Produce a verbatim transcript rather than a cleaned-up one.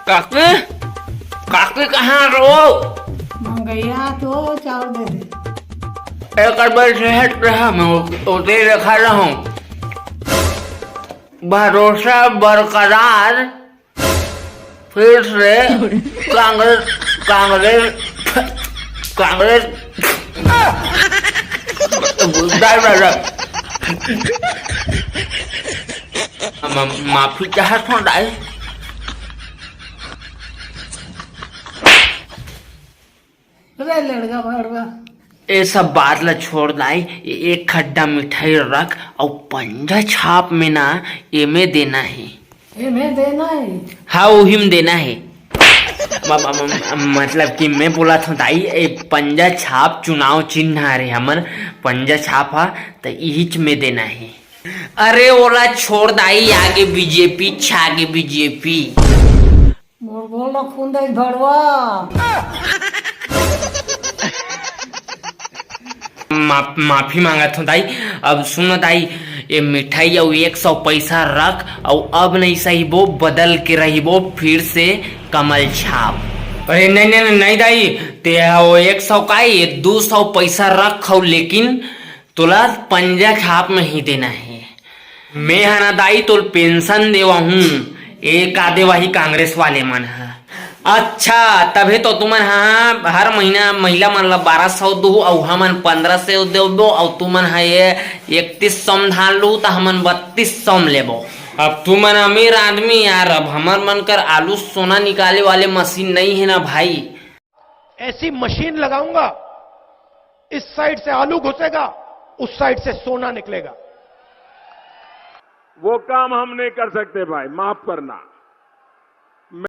काकी, काकी कहाँ रहो? मंगैया तो चाउर दे दे। एक बार सेहत रहा, मैं उते रखा रहूं। भरोसा बरकरार, फिर से कांग्रेस, कांग्रेस, कांग्रेस। दाई, दाई, दाई। म-, माफी चाहत हूँ, दाई। रे लड़का भड़वा। ए सब बात ला छोड़ दाई, ए-, एक खड्डा मिठाई रख अउ पंजा छाप में ना एमे देना हे। एमे देना हे? हाँ, उही में देना हे। म-, म-, म-, मतलब कि मैं बोला था दाई, ए पंजा छाप चुनाव चिन्ह हरे हमर, पंजा छाप हा, त इहीच में देना हे। अरे ओला छोड़ दाई, आगे बीजेपी, छागे बीजेपी। मोर गोल ला खून दे भड़वा। मा-, माफी मांगत हूँ दाई। अब सुनो दाई, ये मिठाई अउ एक सौ पैसा रख, अउ अब नहीं सहिबो, बदल के रहिबो फिर से कमल छाप। अरे नहीं, नहीं, नहीं, नहीं दाई, ते हा वो एक सौ का ही, ये दो सौ पैसा रख, अउ लेकिन तोला पंजा छाप में ही देना हे। मैं हा ना दाई तोल पेंशन देवा हूँ, ए का देवा ही कांग्रेस वाले मन हा। अच्छा, तभे तो तुमन हा हर महीना महिला मन ला बारह सौ दू अउ हमन पंद्रह सौ देबो अउ तुमन हा ये इकतीस सौ में धान लू त हमन बत्तीस सौ में लेबो। अब तुमन अमीर आदमी यार, अब हमर मन कर आलू सोना निकाले वाले मशीन नहीं है ना भाई। ऐसी मशीन लगाऊंगा, इस साइड से आलू घुसेगा, उस साइड से सोना निकलेगा। वो काम हम नहीं कर सकते भाई, माफ करना।